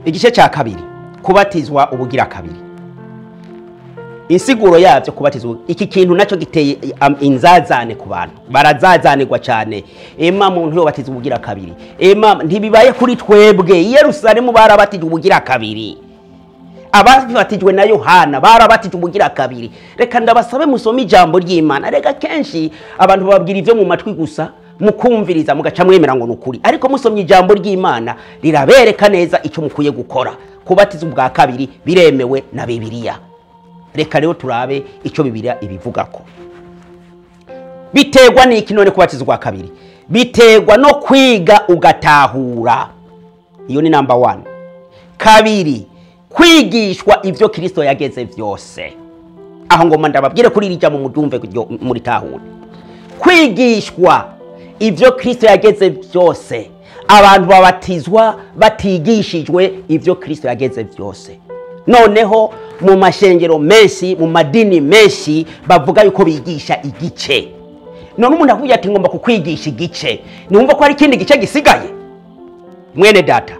Igice cya kabiri, kubatizwa ubugira kabiri. Insiguro yavyo kubatizwa, iki kintu naco giteye inzazane ku bantu, barazazanirwa cyane. Ema muntu yo batizwa ubugira kabiri, ema ntibibaye kuri twebwe. I Yerusalemu barabatijwe ubugira kabiri, ababatijwe na Yohana barabatijwe ubugira kabiri. Reka ndabasabe musome ijambo ry'Imana. Reka kenshi abantu bababwira ivyo mu matwi gusa, mukumviriza mugaca mwemera ngo nukuri, ariko musomye ijambo ry'Imana rirabereka neza icyo mukwiye gukora. Kubatizwa ubwa kabiri biremewe na Bibiliya. Reka rero turabe icyo Bibiliya ibivugako. Biterwa n'iki none kubatizwa ubwa kabiri? Biterwa no kwiga ugatahura. Iyo ni number 1. Kabiri, kwigishwa ivyo Kristo yageze vyose. Aho ngoma ndababwire kuri iri jambo mudumve muri tahure. Kwigishwa ivyo Kristo yageze byose. Abantu babatizwa batigishijwe ivyo Kristo yageze byose. Noneho mu mashengero menshi, mu madini menshi bavuga yuko bigisha igice. None umuntu avuye ati ngomba kukwigisha igice, numva ko hari ikindi gice gisigaye. Mwene data,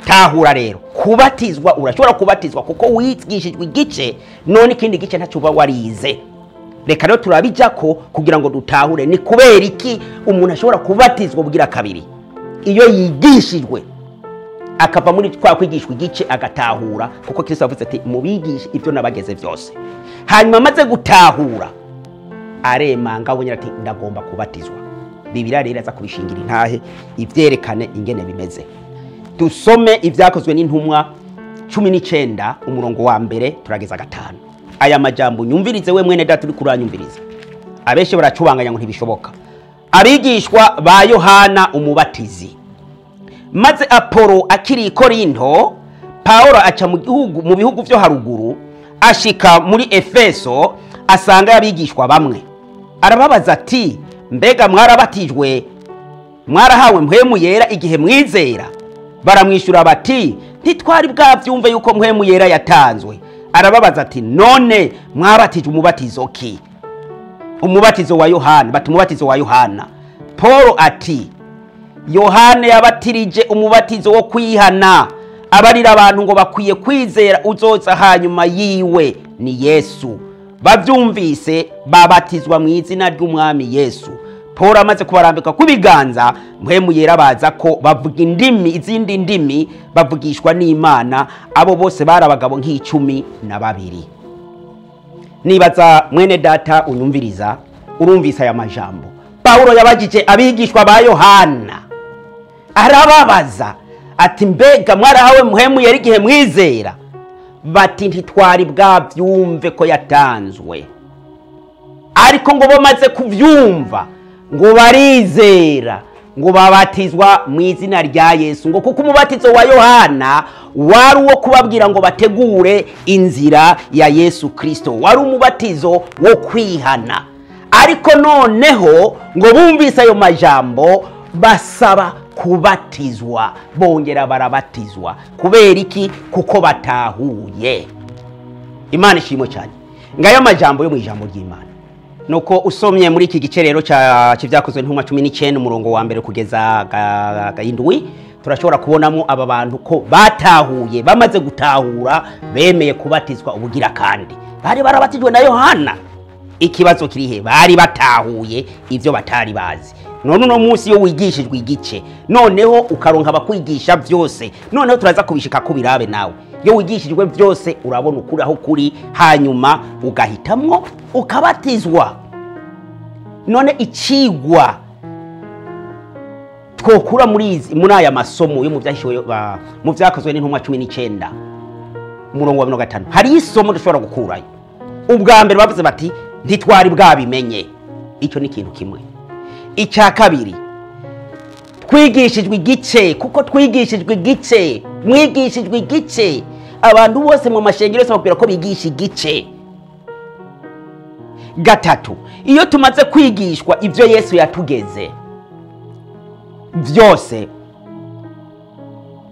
tahura rero, kubatizwa urashobora kubatizwa kuko wigishijwe igice, none ikindi gice ntacyo uba warize. Reka rero turabijako kugira ngo dutahure ni kubera iki umuntu ashobora kubatizwa bugira kabiri iyo yigishijwe akava muri twa kwigishwa igice agatahura, kuko Kristo yavuze ati mubigishe ibyo nabageze byose. Hanyuma amaze gutahura aremanga abonye ati ndagomba kubatizwa. Bibiliya rero aza kubishingira intahe ivyerekane ingene bimeze. Dusome ibyakozwe n'intumwa 19 umurongo wa mbere turageza 5. Aya majambo nyumvirize we mwene data uri kuranyumviriza. Abeshe baracubanganya ngo ntibishoboka. Abigishwa ba Yohana umubatizi. Maze Apolo akiri i Korinto, Paulo aca mu bihugu vyo haruguru, ashika muri Efeso asanga abigishwa bamwe. Arababaza ati mbega mwarabatijwe, mwarahawe mpwemu yera igihe mwizera? Baramwishura bati ntitwari bwavyumve yuko mpwemu yera yatanzwe. Arababaza ati none mwabatijwe umubatizo ki? Umubatizo wa Yohana. Bati umubatizo wa Yohana. Paulo ati Yohana yabatirije umubatizo wo kwihana, abarira abantu ngo bakwiye kwizera uzoza hanyuma yiwe ni Yesu. Bavyumvise babatizwa mu izina ry'Umwami Yesu. Paulo amaze kubarambika kubiganza, mpwemu yera baza ko bavuga indimi, izindi ndimi bavugishwa n'Imana. Abo bose bari abagabo nk'12. Nibaza mwene data unyumviriza, urumvisa aya majambo. Paulo yabajije abigishwa ba Yohana, arababaza ati mbega mwarahawe mpwemu yera igihe mwizera? Bati ntitwari bwavyumve ko yatanzwe. Ariko ngo bamaze kuvyumva ngo barizera, ngo babatizwa mu izina rya Yesu, ngo kuko umubatizo wa Yohana wari uwo kubabwira ngo bategure inzira ya Yesu Kristo, wari umubatizo wo kwihana. Ariko noneho ngo bumvise ayo majambo basaba kubatizwa, bongera barabatizwa. Kubera iki? Kuko batahuye. Imana ishimwe cyane. Ngayo majambo yo mu ijambo ry'Imana. Nuko usomye muri iki gice rero ca civyakozwe n'intumwa 19 umurongo wa mbere kugeza 7, turashobora kubonamo aba bantu ko batahuye, bamaze gutahura bemeye kubatizwa ubugira kandi. Bari barabatijwe na Yohana. Ikibazo kirihe? Bari batahuye ivyo batari bazi. None uno munsi yo wigishijwe igice, noneho ukaronka abakwigisha byose, noneho turaza kubishika kubirabe nawe. Iyo wigishijwe byose urabona ukuri aho kuri, hanyuma ugahitamwo ukabatizwa. None icigwa twokura muri aya masomo yo mu byahishiwe mu byakozwe n'intumwa 19 umurongo wa 5, hari isomo dushobora gukurayo. Ubwa mbere bavuze bati ntitwari bwabimenye. Icyo ni ikintu kimwe. Icya kabiri, twigishijwe igice, kuko twigishijwe igice, mwigishijwe igice. Abantu bose mu mashengero yose bakubwira ko bigisha igice. Gatatu, iyo tumaze kwigishwa ivyo Yesu yatugeze byose,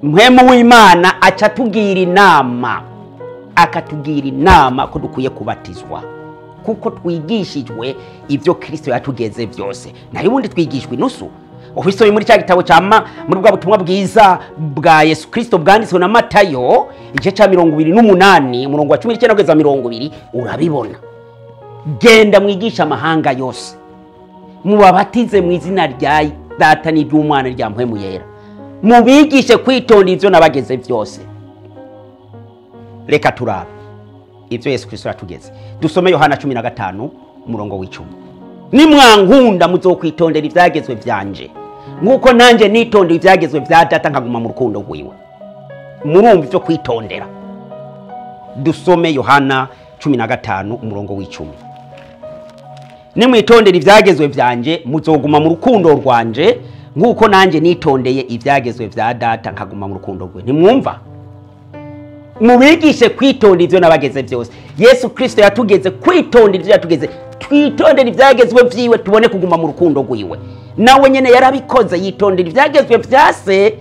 mpwemu w'Imana aca tugira inama Akatugira inama ko dukwiye kubatizwa kuko twigishijwe ibyo Kristo yatugeze byose. Nayo ubundi twigishwe inusu. Uhisomye muri cya gitabo cya muri bwa butumwa bwiza bwa Yesu Kristo bwanditswe na Matayo igice cya 28 umurongo wa 19 kugeza 20 urabibona. Genda mwigisha amahanga yose, mubabatize mu izina rya Data n'iry'Umwana rya Mpwemu Yera, mubigishe kwitonda ivyo nabageze byose. Reka turabe ibyo Yesu Kristo yatugeze. Dusome Yohana 15 umurongo w'icumi. Nimwankunda muzokwitondera ivyagezwe vyanje, nkuko nanje nitondera ivyagezwe vya Data nkaguma mu rukundo rwiwe. Murumva ivyo kwitondera. Dusome Yohana 15 umurongo w'icumi. Nimwitondera ivyagezwe vyanje muzoguma mu rukundo rwanje, nkuko nanje nitondeye ivyagezwe vya Data nkaguma mu rukundo rwe. Ntimwumva? Mubigishe kwitonda ivyo nabageze byose. Yesu Kristo yatugeze kwitonda ivyo yatugeze. Twitondere ivyagezwe vyiwe tubone kuguma mu rukundo rwiwe. Nawe nyene yarabikoze, yitondera ivyagezwe vyase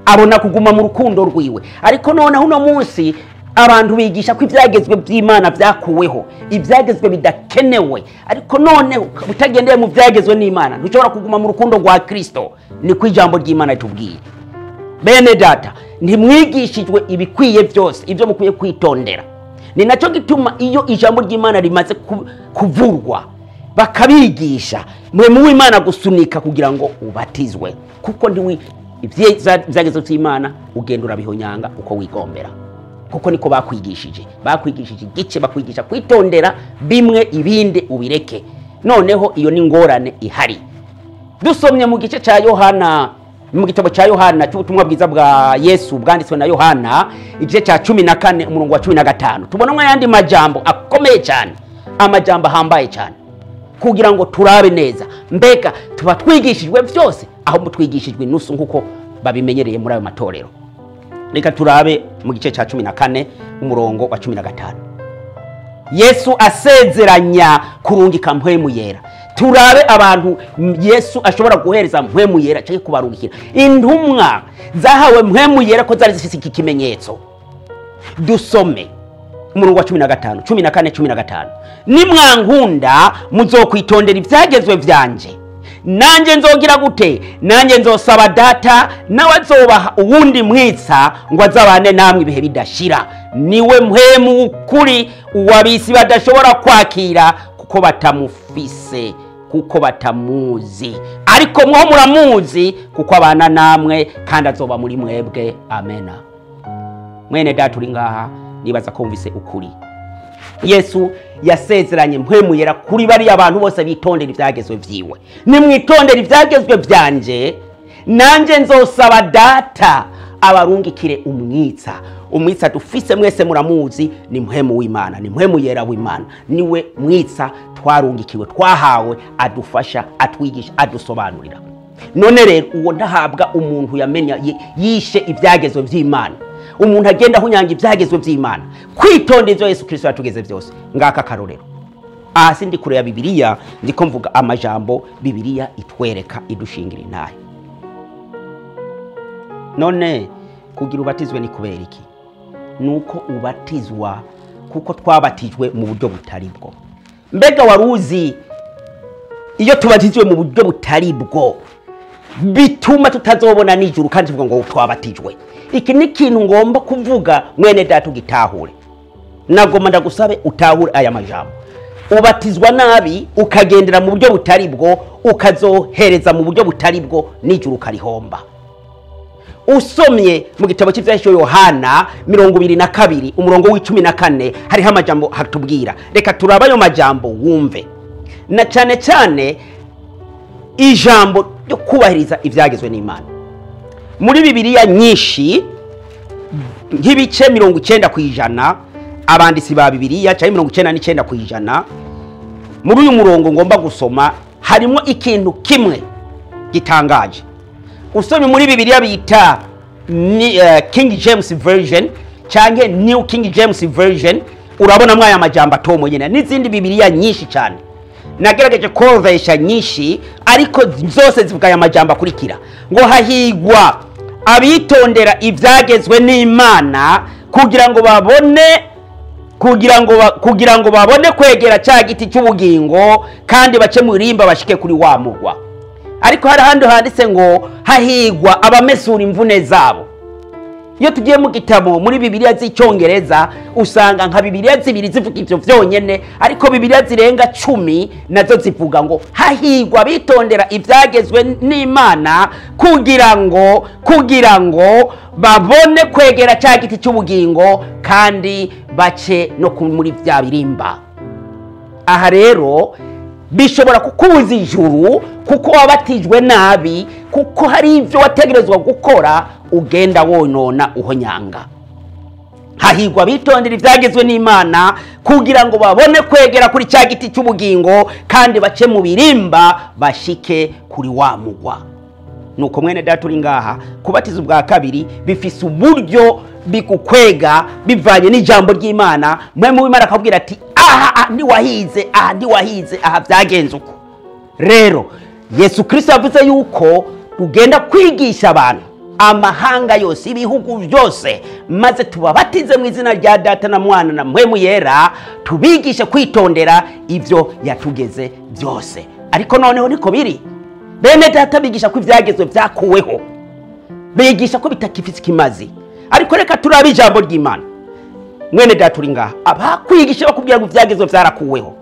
abona kuguma mu rukundo rwiwe. Ariko noneho uno munsi abantu bigisha ko ivyagezwe by'Imana vyakuweho, ivyagezwe bidakenewe. Ariko noneho utagendeye mu vyagezwe n'Imana ntushobora kuguma mu rukundo rwa Kristo. Niko ijambo ry'Imana ritubwiye. Bene Data, ntimwigishijwe ibikwiye byose ibyo mukwiye kwitondera. Ni nacyo gituma iyo ijambo ry'Imana rimaze kuvurwa bakabigisha, mwe mu Imana gusunika kugira ngo ubatizwe, kuko ntiwi ivyagezwe by'Imana ugenda urabihonyanga uko wigombera. Kuko niko bakwigishije. Bakwigishije igice, bakwigisha kwitondera bimwe ibindi ubireke. Noneho iyo ni ngorane ihari. Dusomye mu gice ca Yohana, mu gitabo ca Yohana cy'ubutumwa bwiza bwa Yesu bwanditswe na Yohana igice ca 14 umurongo wa 15, tubona ayandi majambo akomeye cyane, amajambo ahambaye cyane, kugira ngo turabe neza mbega tuba twigishijwe byose aho mutwigishijwe inusu nkuko babimenyereye muri ayo matorero. Reka turabe mu gice ca 14 umurongo wa 15. Yesu asezeranya kurungika Mpwemu Yera. Turabe abantu Yesu ashobora guhereza Mpwemu Yera cyangwa kubarungikira. Intumwa zahawe Mpwemu Yera ko zari zifise iki kimenyetso. Dusome umurongo wa 15, 14, 15. Nimwankunda muzokwitondera ivyagezwe vyanje, nanje nzogira gute? Nanje nzosaba Data, nawe azobaha uwundi mwitsa ngo azabane namwe ibihe bidashira. Niwe Mpwemu w'ukuri, uwabisi badashobora kwakira kuko batamufise, kuko batamuzi. Ariko mwo muramuzi kuko abana namwe kandi azoba muri mwebwe. Amena. Mwene Data uri ngaha, nibaza ko wumvise ukuri. Yesu yasezeranye Mpwemu Yera kuri bari abantu bose bitondera ivyagezwe vyiwe. Nimwitondera ivyagezwe vyanje, nanje nzosaba Data abarungikire umwitsa. Umwitsa dufise mwese muramuzi, ni Mpwemu w'Imana, ni Mpwemu Yera w'Imana. Niwe mwitsa twarungikiwe, twahawe, adufasha, atwigisha, adusobanurira. None rero uwo ntahabwa umuntu yamenya yishe ivyagezwe vy'Imana. Umuntu agenda ahunyanga ivyagezwe vy'Imana. Kwitonda ivyo Yesu Kristo yatugeze byose. Ngaka karorero. Aha sindi kure ya Bibiliya, ndiko mvuga amajambo Bibiliya itwereka idushingira intahe. None kugira ubatizwe ni kubera iki? Nuko ubatizwa kuko twabatijwe mu buryo butari bwo. Mbega waruzi iyo tubatijwe mu buryo butari bwo bituma tutazobona nijuru kandi tuvuga ngo twabatijwe. Iki ni kintu ngomba kuvuga mwene Data ugitahure. Nagoma ndagusabe utahure aya majambo. Ubatizwa nabi ukagendera mu buryo butari bwo, ukazohereza mu buryo butari bwo, nijuru karihomba. Usomye mu gitabo cy'Ivyahishuwe Yohana 22 umurongo w'14 hariho amajambo hatubwira. Reka turabe ayo majambo wumve. Na cyane cyane ijambo ryo kubahiriza ivyagezwe n'Imana. Muri Bibiliya nyinshi nk'ibice 90% abanditsi ba Bibiliya cyangwa 99% muri uyu murongo ngomba gusoma harimo ikintu kimwe gitangaje. Usomye muri Bibiliya bita King James Version cyangwa New King James Version urabona mwaya majambo atomo nyene n'izindi Bibiliya nyinshi cyane. Nagerageje korovesha nyinshi ariko zose zivuga aya majambo akurikira ngo hahigwa abitondera ivyagezwe n'Imana kugira ngo babone Kugira ngo babone kwegera cya giti cy'ubugingo kandi bace mu irimba bashike kuri wa mugwa. Ariko hari ahandi handitse ngo hahigwa abamesura imvune zabo. Iyo tugiye mu gitabo muri Bibiliya z'icyongereza usanga nka Bibiliya zibiri zivuga ivyo vyonyene, ariko Bibiliya zirenga 10 nazo zivuga ngo hahigwa bitondera ivyagezwe n'Imana kugira ngo babone kwegera cya giti cy'ubugingo kandi bace no muri vya birimba. Aha rero bishobora kukubuza ijuru kuko wabatijwe nabi, kuko hari ibyo wategerezwa gukora ugenda wonona uhonyanga. Hahigwa bitondera ivyagezwe n'Imana kugira ngo babone kwegera kuri cya giti cy'ubugingo kandi bace mu birimba bashike kuri wa mugwa. Nuko mwene data uri ngaha, kubatiza ubwa kabiri bifise uburyo bikukwega bivanye n'ijambo ry'Imana. Mwe mu Imana akabwira ati aha ntiwahize, aha ntiwahize, aha byagenze uko. Rero Yesu Kristo yavuze yuko tugenda kwigisha abantu amahanga yose, ibihugu byose, maze tubabatize mu izina rya Data na Mwana na Mpwemu Yera, tubigishe kwitondera ivyo yatugeze byose. Ariko noneho niko biri. Bene data bigisha ko ivyagezwe vyakuweho, bigisha ko bitakifise ikimazi. Ariko reka turabe ijambo ry'Imana. Mwene data uri ngaha, abakwigisha bakubwira ngo ivyagezwe vyarakuweho,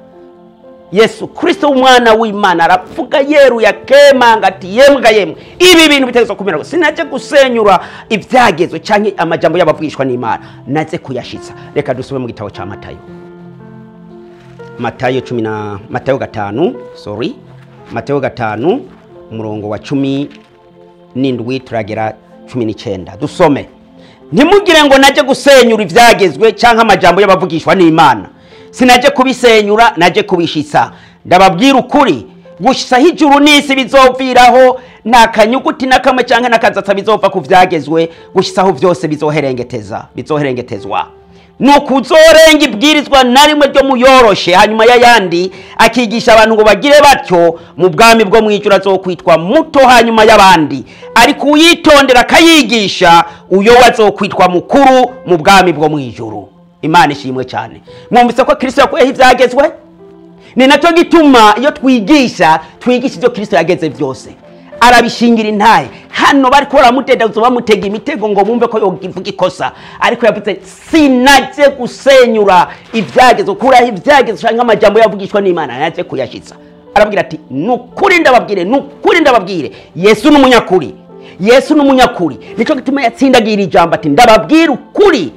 Yesu Kristo umwana w'Imana aravuga yeruye akemanga ati yemwe yemwe, ibi bintu bitegerezwa kumera. Sinaje gusenyura ivyagezwe canke amajambo y'abavugishwa n'Imana, naze kuyashitsa. Reka dusome mu gitabo ca Matayo. Matayo 10 na Matayo 5, sorry. Matayo 5 umurongo wa 17 turagera 19. Dusome. Ntimugire ngo naje gusenyura ivyagezwe canke amajambo y'abavugishwa n'Imana. Sinaje kubisenyura, naje kubishitsa. Ndababwira ukuri, gushitsa ijuru n'isi bizoviraho, nta kanyuguti na kamwe canke nakazatsa bizova ku vyagezwe, gushitsaho vyose bizoherengetezwa. Nuko uzorenga ibwirizwa na rimwe ryo muyoroshe hanyuma y'ayandi, akigisha abantu ngo bagire batyo, mu bwami bwo mwijuru azokwitwa muto hanyuma y'abandi, ariko uyitondera akayigisha uyo azokwitwa mukuru mu bwami bwo mwijuru. Imana ishimwe cyane. Mwumvise ko Kristo yakuyeho ivyagezwe? Ni nacyo gituma iyo twigisha, twigisha ibyo Kristo yageze byose. Arabishingira intahe. Hano bariko baramutedazo bamutega imitego ngo bumve ko yogivuga ikosa, ariko yavuze sinaje gusenyura ivyagezwe, kuraho ivyagezwe canke amajambo yavugishwa n'Imana, naje kuyashitsa. Arabwira ati nukuri ndababwire, nukuri ndababwire, Yesu n'umunyakuri, Yesu n'umunyakuri. Nico gituma yatsindagira ijambo ati ndababwira ukuri,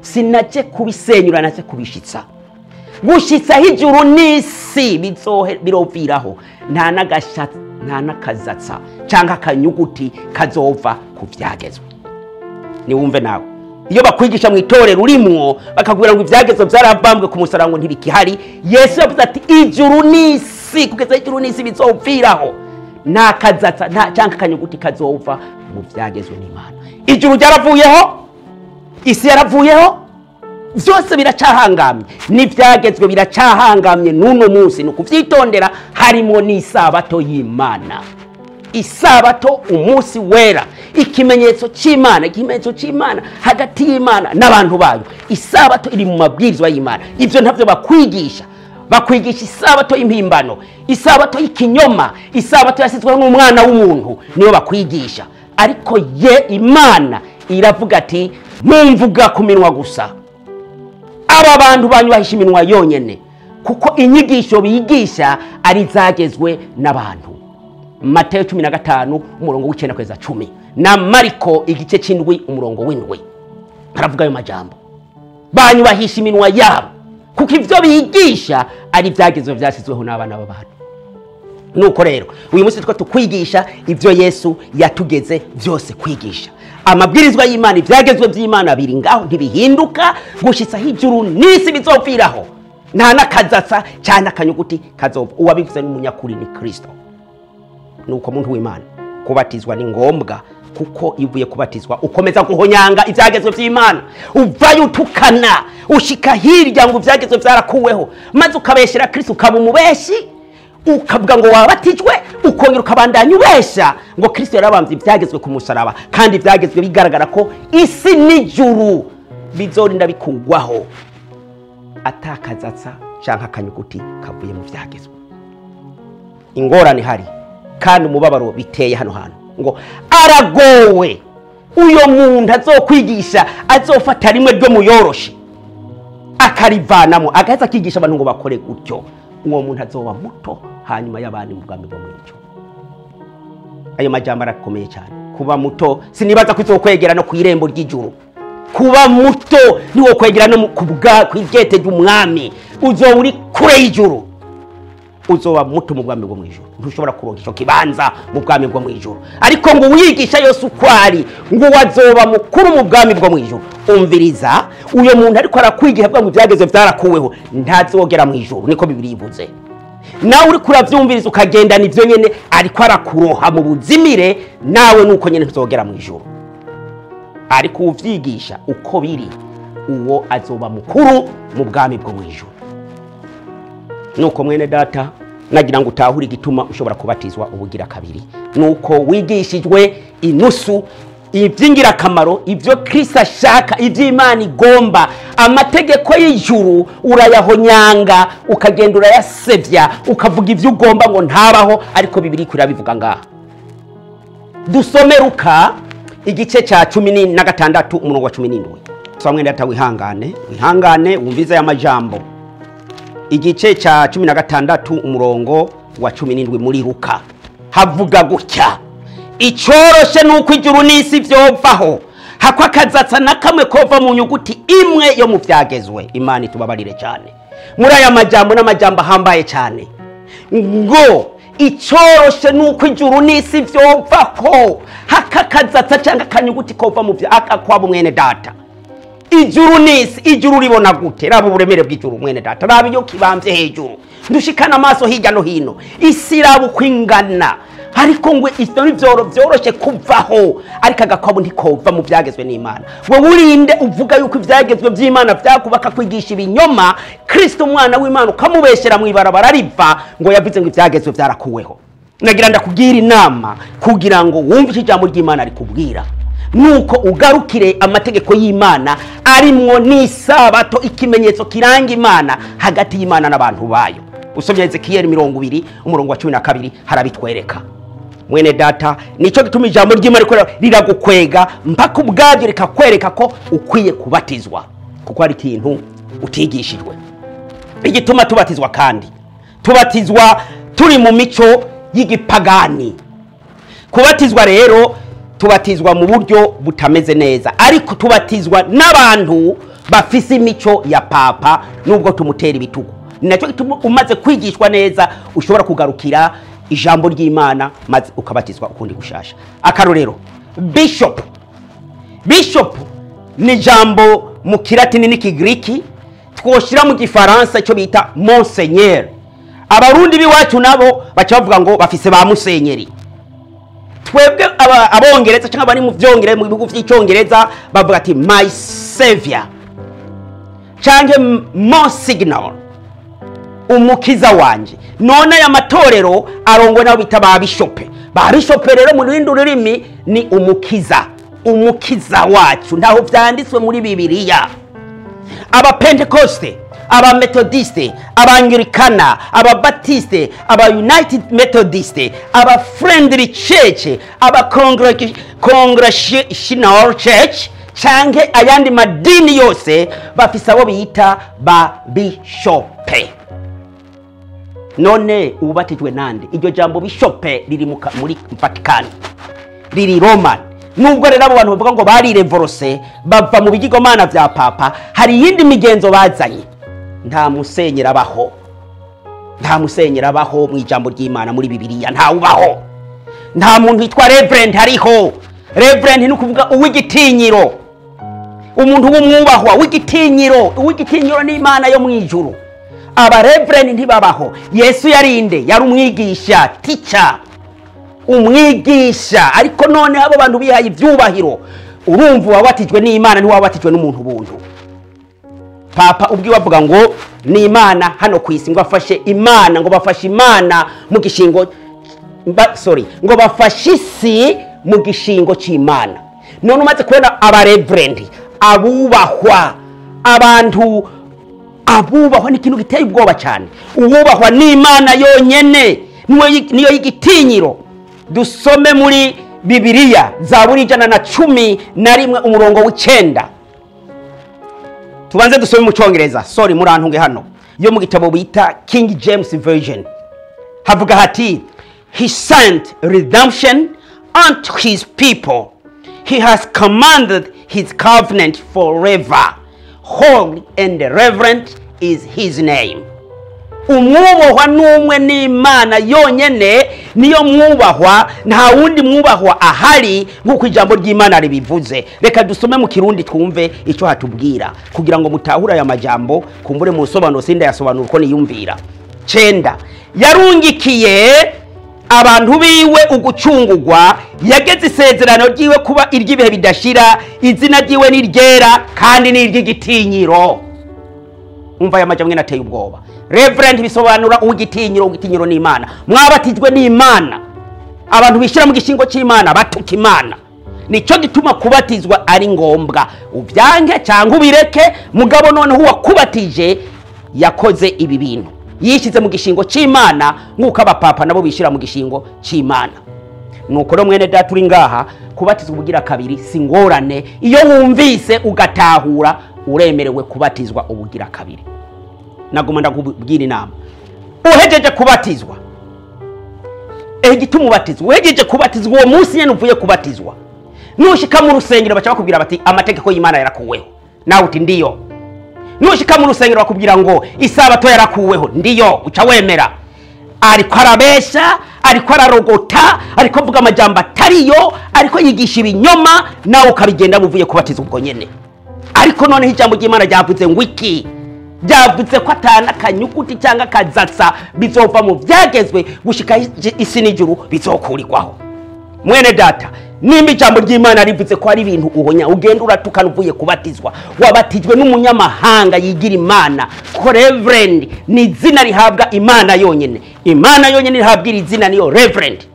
sinaje kubisenyura, naje kubishitsa. Gushitsa ijuru n'isi biroviraho, nta nagashatsi, nta nakazatsa canke akanyuguti kazova ku vyagezwe. Niwumve nawe, iyo bakwigisha mu itorero urimwo bakakubwira ngo ivyagezwe vyarabambwe ku musaraba ngo ntibikihari, Yesu yavuze ati ijuru n'isi, kugeza ijuru n'isi bizoviraho, nta kazatsa nta canke akanyuguti kazova mu vyagezwe n'Imana. Ijuru ryaravuyeho, isi yaravuyeho, vyose biracahangamye, n'ivyagezwe biracahangamye n'uno munsi. Ni kuvyitondera, harimo n'isabato y'Imana. Isabato, umunsi wera, ikimenyetso c'Imana, ikimenyetso c'Imana hagati y'Imana n'abantu bayo. Isabato iri mu mabwirizwa y'Imana. Ivyo ntavyo bakwigisha. Bakwigisha isabato y'impimbano, isabato y'ikinyoma, isabato yasizweho n'umwana w'umuntu, niyo bakwigisha. Ariko ye Imana iravuga ati mumvuga ku minwa gusa. Aba bantu banyubahisha iminwa yonyene, kuko inyigisho bigisha ari zagezwe n'abantu. Mateo 15 umurongo w'icenda kugeza 10 na Mariko igice c'indwi umurongo w'indwi. Aravuga ayo majambo, banyubahisha iminwa yabo kuko ivyo bigisha ari vyagezwe vyasizweho n'abana b'abantu. Nuko rero uyu munsi twa tukwigisha ivyo Yesu yatugeze vyose kwigisha. Amabwirizwa y'Imana, ivyagezwe vy'Imana biri ngaho ntibihinduka, gushitsa ijuru n'isi bizopfiraho, nta nakazatsa cyane akanyuguti kazova. Uwabivuze n'umunyakuri ni Kristo. Nuko muntu w'Imana, kubatizwa ni ngombwa, kuko iyo uvuye kubatizwa ukomeza guhonyanga ivyagezwe vy'Imana, uvayo utukana, ushika hirya ngo ivyagezwe vyarakuweho, maze ukabeshera Kristo, ukaba umubeshi, ukavuga ngo wabatijwe, ukongera ukabandanya ubesha ngo Kristo yarabambye ivyagezwe ku musaraba, kandi ivyagezwe bigaragara ko isi n'ijuru Bizorinda bikugwaho atakazatsa canke akanyuguti kavuye mu vyagezwe. Ingorane hari kandi umubabaro biteye hano hantu ngo aragowe uyo muntu azokwigisha, azofata rimwe ryo muyoroshe akarivanamo agaheza akigisha abantu ngo bakore gutyo. Uwo muntu azoba muto hanyuma y'abandi mu bwami bwo mw'ijuru. Ayo majambo arakomeye cyane. Kuba muto sinibaza ko izokwegera no kwirembo ry'ijuru. Kuba muto niwo kwegera no kubwa kwigete ry'umwami, uzoba uri kure y'ijuru, uzoba muto mu bwami bwo mw'ijuru. Ntushobora kuronka ico kibanza mu bwami bwo mw'ijuru. Ariko ngo uwigisha yose uko ari, ngo wazoba mukuru mu bwami bwo mw'ijuru. Umviriza, uyo muntu ariko arakwigisha avuga ngo ivyagezwe vyarakuweho, ntazogera mw'ijuru, niko Bibiliya ivuze. Nawe uri kuravyumviriza ukagendana ivyo nyene, ariko arakuroha mu buzimire, nawe nuko nyene ntuzogera mw'ijuru. Ariko uvyigisha uko biri, uwo azoba mukuru mu bwami bwo mw'ijuru. Nuko mwene data, nagira ngo utahure igituma ushobora kubatizwa ubugira kabiri, nuko wigishijwe inusu ivy'ingirakamaro, ivyo Kristo ashaka, ivy'Imana igomba. Amategeko y'ijuru urayahonyanga, ukagenda urayasevya, ukavuga ivyo ugomba ngo ntabaho, ariko Bibiliya irabivuga ngaha. Dusome Luka igice ca 16 umurongo wa 17. So mwene data, wihangane, wihangane wumvize aya majambo. Igice ca 16 umurongo wa 17 muri Luka havuga gutya: icoroshe nuko ijuru n'isi vyovaho, hakwa akazatsa na kamwe kova mu nyuguti imwe yo mu vyagezwe. Imana itubabarire cyane muri aya majambo, n'amajambo ahambaye cyane, ngo icoroshe nuko ijuru n'isi vyovaho, hakakazatsa cyangwa akanyuguti kova mu akakwabo. Mwene data, ijuru n'isi, ijuru ribona gute? Raba uburemere bw'ijuru mwene data, raba iyo kibamvye hejuru, ndushikana amaso hirya no hino, isi raba uko ingana. Ariko ngo ivyo ni vyoroshe kuvaho, ariko agakwabo ntikova mu vyagezwe n'Imana. Wewe urinde uvuga yuko ivyagezwe vy'Imana vyakubaka kwigisha ibinyoma, Kristo umwana w'Imana ukamubeshera mw'ibarabara riva ngo yavuze ngo ivyagezwe vyarakuweho. Nagira ndakubwira inama kugira ngo wumve ijambo ry'Imana rikubwira, nuko ugarukire amategeko y'Imana arimwo n'isabato, ikimenyetso kiranga Imana hagati y'Imana n'abantu bayo. Usomye Ezekiel 20 umurongo wa 12 harabitwereka. Mwene data, nico gituma ijambo ry'Imana rikora riragukwega mpaka ubwabyo rikakwereka ko ukwiye kubatizwa, kuko ari ikintu utigishijwe. Igituma tubatizwa, kandi tubatizwa turi mu mico y'igipagani. Kubatizwa rero tubatizwa mu buryo butameze neza, ariko tubatizwa n'abantu bafise imico ya papa, nubwo tumutera ibitugu. Nacyo gituma umaze kwigishwa neza ushobora kugarukira ijambo ry'Imana maze ukabatizwa ukundi gushasha. Akarorero, bishop. Bishop ni jambo mu Kilatini n'Ikigiriki, twoshira mu Gifaransa icyo bita monseigneur. Abarundi biwacu nabo baca bavuga ngo bafise ba musenyeri. Twebwe abongereza cyangwa bari mu vyongereza, mu bihugu vy'icongereza bavuga ati my savior canke monsignor, umukiza wanje. None aya matorero arongwe nabo bita ba bishope. Ba bishope rero mu rindi rurimi ni umukiza, umukiza wacu. Ntaho vyanditswe muri Bibiliya. Aba Pentecoste, aba Methodiste, aba Anglikana, aba Baptiste, aba United Methodiste, aba Friendly Church, aba Congregational Church canke ayandi madini yose bafise abo bita ba bishope. None ubatijwe nande? Iryo jambo bishope riri muri Vatican, riri Roman. Nubwo rero abo bantu bavuga ngo barirevorose bava mu bigirwamana vya papa, hari iyindi migenzo bazanye. Nta musenyeri abaho, nta musenyeri abaho mu ijambo ry'Imana muri Bibiliya, nta ubaho. Nta muntu witwa reverend hariho. Reverend ni ukuvuga uw'igitinyiro, umuntu w'umwubahwa w'igitinyiro. Uw'igitinyiro ni Imana yo mu ijuru. Aba reverend ntibabaho. Yesu yarinde, yari umwigisha, teacher, umwigisha. Ariko none abo bantu bihaye ivyubahiro, urumva wabatijwe n'Imana ntiwabatijwe n'umuntu buntu. Papa ubwiwe avuga ngo ni Imana hano ku isi, ngo afashe Imana, ngo bafashe Imana mu gishingo sorry, ngo bafashe isi mu gishingo c'Imana. None umaze kubona aba reverend, Abubahwa, abantu abubahwa ni ikintu giteye ubwoba cyane. Uwubahwa n'Imana yonyene niyo y'igitinyiro. Dusome muri Bibiliya Zaburi 111 umurongo w'9. Tubanze dusome mu Cyongereza, sorry murantunge hano, yo mu gitabo bita King James Version. Havuga hati: "He sent redemption unto his people. He has commanded his covenant forever. Holy and reverent is his name." Umwubahwa n'umwe, n'Imana yonyene niyo mwubahwa, nta wundi mwubahwa ahari, nk'uko ijambo ry'Imana ribivuze. Reka dusome mu Kirundi twumve icyo hatubwira kugira ngo mutahure aya majambo, kumbure mu nsobanuro sindayasobanura uko niyumvira. 9: Yarungikiye abantu biwe ugucungugwa, yageze isezerano ryiwe kuba iry'ibihe bidashira. Izina ryiwe ni ryera kandi ni iry'igitinyiro. Umva aya majambo ateye ubwoba. Reverend bisobanura uw'igitinyiro. Uw'igitinyiro ni Imana. Mwabatijwe n'Imana. Abantu bishyira mu gishingo cy'Imana batuka Imana. Nicyo gituma kubatizwa ari ngombwa, ubyange cyangwa ubireke. Mugabo noneho uwakubatije yakoze ibi bintu, yishyize mu gishingo cy'Imana, nk'uko abapapa nabo bishyira mu gishingo cy'Imana. Nuko rero mwene data uri ngaha, kubatizwa ubugira kabiri si ngorane. Iyo wumvise ugatahura, uremerewe kubatizwa ubugira kabiri. Naguma ndakubwira inama: uhejeje kubatizwa, igituma ubatizwa, uhejeje kubatizwa, uwo munsi nyene uvuye kubatizwa, nushika mu rusengero baca bakubwira bati: "Amategeko y'Imana yarakuweho," nawe uti: "Ndiyo." Nushika mu rusengero bakubwira ngo: "Isabato yarakuweho," "Ndiyo," uca wemera. Ariko arabesha, ariko ararogota, ariko avuga amajambo atariyo, ariko yigisha ibinyoma, nawe ukabigenda buvuye kubatizwa ubwo nyene. Ariko noneho ijambo ry'Imana ryavuze ngo iki? Ryavuze ko atana akanyuguti cyangwa akazatsa bizova mu byagezwe gushika isi n'ijuru bizokurirwaho. Mwene data, nimba ijambo ry'Imana rivuze ko ari ibintu uhonya, ugenda uratukana uvuye kubatizwa, wabatijwe n'umunyamahanga yigira Imana, ko reverend ni izina rihabwa Imana yonyine. Imana yonyine rihabwa iri zina, niyo reverend.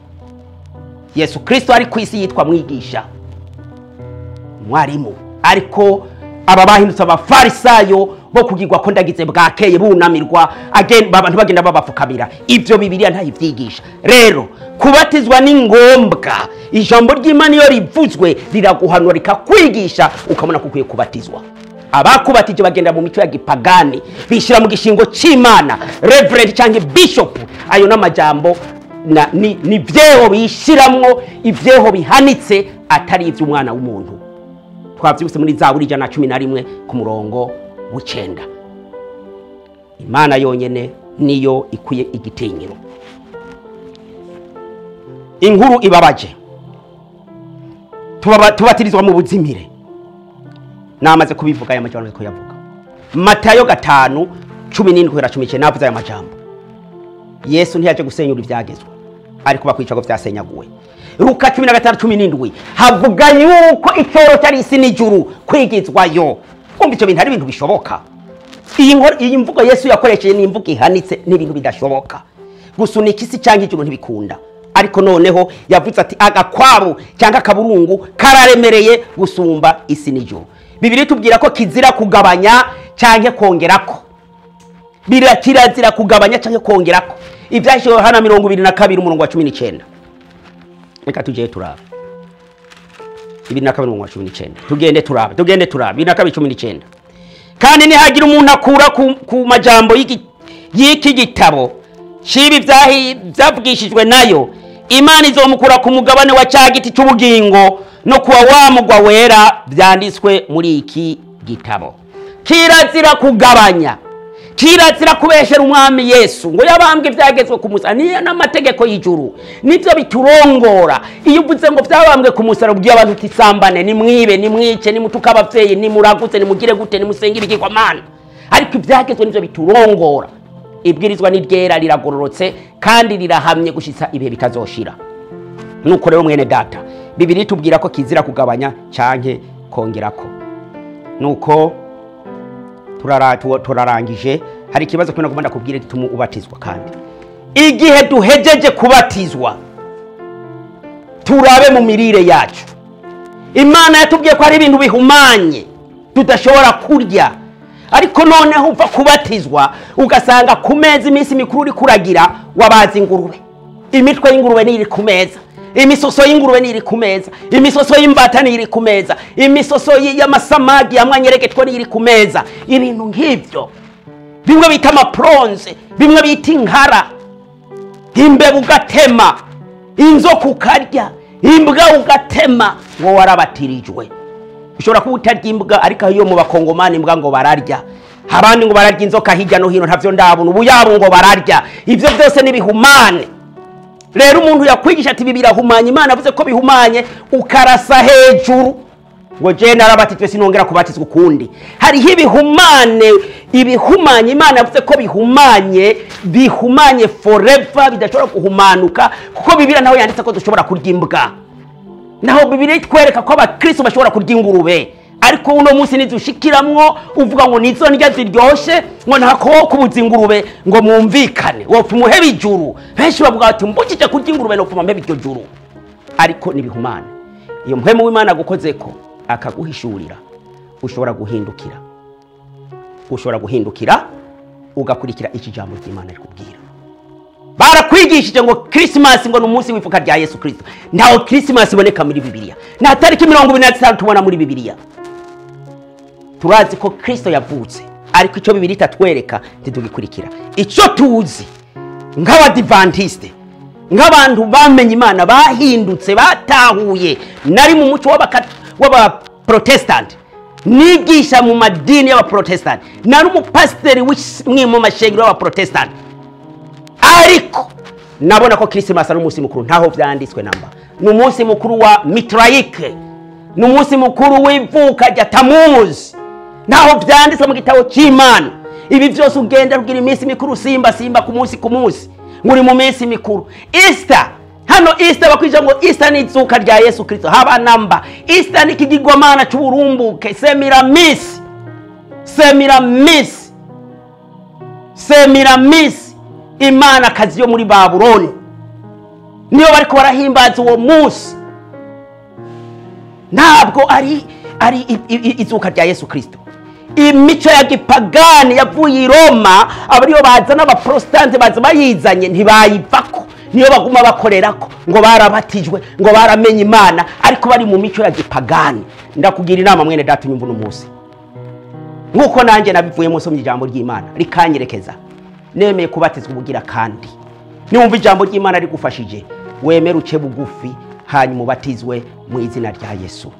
Yesu Kristo ari ku isi yitwa mwigisha, mwarimu, ariko aba bahindutse abafarisayo bo kugirwa ko ndagize bwakeye, bunamirwa abantu bagenda babapfukamira. Ibyo Bibiliya ntayivyigisha. Rero kubatizwa ni ngombwa. Ijambo ry'Imana iyo rivuzwe riraguhanura, rikakwigisha, ukabona ko ukwiye kubatizwa. Abakubatije bagenda mu mico ya gipagani, bishyira mu gishingo c'Imana. Reverend cyangwa bishop, ayo n'amajambo ni vyeho bishiramwo, ivyeho bihanitse atari ivy'umwana w'umuntu. Twavyibutse muri Zaburi 111 ku murongo w'9. Imana yonyene niyo ikwiye igitinyiro. Inkuru ibabaje: tubatirizwa mu buzimire. Namaze kubivuga aya majambo, kuyavuga. Matayo 5:17 kugera 19, navuze aya majambo. Yesu ntiyaje gusenyura ibyagezwe, ariko bakwica ko byasenyaguwe. Luka 15:17 havuga yuko icyoro cyari isi n'ijuru kwigizwayo. Kumva icyo bintu ari ibintu bishoboka. Iyi mvugo Yesu yakoresheje ni imvugo ihanitse, n'ibintu bidashoboka. Gusunika isi cyangwa ijuru ntibikunda, ariko noneho yavuze ati agakwabu cyangwa akaburungu kararemereye gusumba isi n'ijuru. Bibiliya itubwira ko kizira kugabanya cyangwa kongerako. Kirazira kugabanya cyangwa kongerako. Ibyahishwe Yohana 22 umurongo wa 19. Reka tujye turaba 22 umurongo wa 19. Tugende turaba, tugende turaba 22:19. Kandi nihagira umuntu akura ku majambo y'iki gitabo cibi byavugishijwe nayo, Imana izomukura ku mugabane wa cya giti cy'ubugingo no kuwa wa mugwa wera byanditswe muri iki gitabo. Kirazira kugabanya, kirazira kubeshera umwami Yesu ngo yabambwe ibyagezwe ku musaraba. Niyo n'amategeko y'ijuru nibyo biturongora. Iyo uvuze ngo byabambwe ku musaraba, ubwiye abantu uti: "Sambane, nimwibe, nimwice, nimutuke abavyeyi, nimuragutse, nimugire gute, nimusenge ibigirwamana." Ariko ibyagezwe nibyo biturongora. Ibwirizwa ni ryera, riragororotse kandi rirahamye gushitsa ibihe bitazoshira. Nuko rero mwene data, Bibiliya itubwira ko kizira kugabanya canke kongerako. Nuko turarangije. Hari ikibazo kimwe nagomba ndakubwira gituma ubatizwa. Kandi igihe duhejeje kubatizwa, turabe mu mirire yacu. Imana yatubwiye ko hari ibintu bihumanye. Tudashobora kurya. Ariko noneho uva kubatizwa ugasanga ku meza iminsi mikuru uri kuragira wabaza ingurube. Imitwe y'ingurube ni iri ku meza. Imisoso y'ingurube ni iri ku meza. Imisoso y'imbata ni iri ku meza. Imisoso y'amasamagi yamwanyeregetwa ni iri ku meza. Ibintu nk'ibyo. Bimwe bita amapronze, bimwe bita inkara. Imbeba ugatema, inzoka ukarya, imbwa ugatema, ngo warabatirijwe. Ushobora kuba utarya imbwa ariko iyo mu bakongomani imbwa ngo bararya. Abandi ngo bararya inzoka hirya no hino ntavyo ndabona, ubu yabo ngo bararya. Ivyo byose nibihumane. Rero umuntu yakwigisha ati birahumanye, Imana avuze ko bihumanye, ukarasa hejuru ngo je narabatijwe sinongera kubatizwa ukundi. Hariho ibihumane, ibihumanye Imana avuze ko bihumanye, bihumanye forever, bidashobora guhumanuka, kuko Bibiliya naho yanditse ko dushobora kurya imbwa. Naho Bibiliya itwereka ko abakristo bashobora kurya ingurube. Ariko uno munsi nizushikiramwo uvuga ngo nizo ndya ziryoshe, ngo ntako kubuza ingurube ngo mwumvikane, wopfa umuhebe ijuru. Benshi bavuga bati mbukije kurya ingurube nopfuma mpebe iryo juru. Ariko nibihumane. Iyo mpwemu w'Imana agukozeko akaguhishurira, ushobora guhindukira. Ushobora guhindukira ugakurikira iki jambo ry'Imana rikubwira. Barakwigishije ngo Christmas ngo ni umunsi w'ivuka rya Yesu Kristo. Ntaho Christmas iboneka muri Bibiliya. Nta tariki 25 tubona muri Bibiliya. Turazi ko Kristo yavutse, ariko icyo Bibiliya itatwereka ntitugikurikira. Icyo tuzi nk'abadivantiste, nk'abantu bamenye Imana, bahindutse, batahuye, nari mu muco w'abaprotestant, nigisha mu madini y'abaprotestant, nari umupasiteri w'imwe mu mashengero y'abaprotestant. Ariko nabona ko Christmas ari umunsi mukuru, ntaho vyanditswe namba. Ni umunsi mukuru wa Mitraike, ni umunsi mukuru w'ivuka rya Tamuzi, ntaho vyanditswe mu gitabo cy'Imana. Ibi byose ugenda rugira iminsi mikuru, simba simba ku munsi ku munsi, muri mu minsi mikuru. Easter, hano Easter bakwije ngo Easter ni izuka rya Yesu Kristo, haba namba. Easter ni ikigirwamana cy'uburumbuke, Semiramis, Semiramis, Semiramis, Imana kazi yo muri Babuloni. Niyo bariko barahimbaza uwo munsi. Ntabwo ari izuka rya Yesu Kristo. Imico ya gipagani yavuye i Roma, abariyo bazana abaprotestante baza bayizanye ntibayivako, niyo baguma bakorerako ngo barabatijwe, ngo baramenye Imana, ariko bari mu mico ya gipagani. Ndakugira inama mwene data unyumva uno munsi, nkuko nanjye nabivuyemo nsomye ijambo ry'Imana rikanyerekeza, nemeye kubatizwa ubugira kandi. Niwumva ijambo ry'Imana rigufashije, wemere uce bugufi hanyuma ubatizwe mu izina rya Yesu.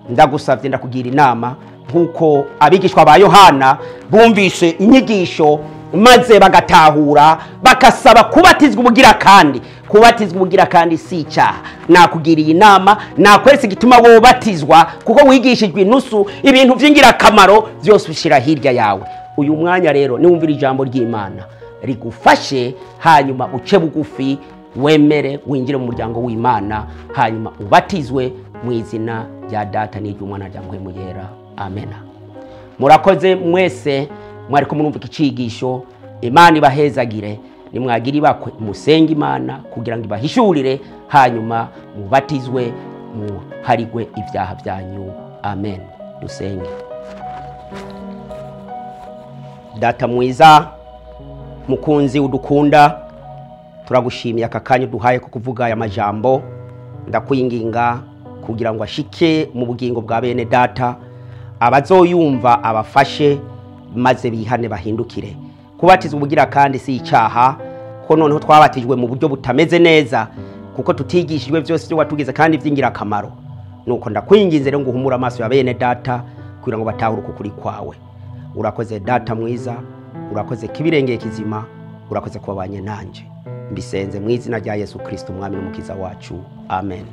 Ndagusavye, ndakugira inama nkuko abigishwa ba Yohana bumvise inyigisho maze bagatahura bakasaba kubatizwa ubugira kandi. Kubatizwa ubugira kandi si icyaha. Nakugiriye inama, nakweretse igituma wobatizwa, kuko wigishijwe inusu, ibintu by'ingirakamaro byose ushira hirya yawe. Uyu mwanya rero niwumvira ijambo ry'Imana rigufashe, hanyuma uce bugufi, wemere winjire mu muryango w'Imana, hanyuma ubatizwe mu izina rya Data n'iry'Umwana rya Mpwemu Yera. Amena. Murakoze mwese mwariko murumva icigisho. Imana ibahezagire, nimwagira ibakwe musenge Imana kugira ngo ibahishurire, hanyuma mubatizwe muharigwe ibyaha byanyu. Amen. Dusenge. Data mwiza, mukunzi udukunda, turagushimiye aka kanya duhaye ko kuvuga aya majambo. Ndakwinginga kugira ngo ashike mu bugingo bwa bene data, abazoyumva abafashe maze bihane bahindukire. Kubatizwa ubugira kandi si icyaha, ko noneho twabatijwe mu buryo butameze neza, kuko tutigishijwe byose byo watugeze kandi by'ingirakamaro. Nuko ndakwinginze rero ngo uhumure amaso ya bene data kugira ngo batahure ukuri kwawe. Urakoze data mwiza, urakoze kibirengeye kizima, urakoze kubabanye nanje. Mbisenze mu izina rya Yesu Kristo umwami n'umukiza wacu. Amen.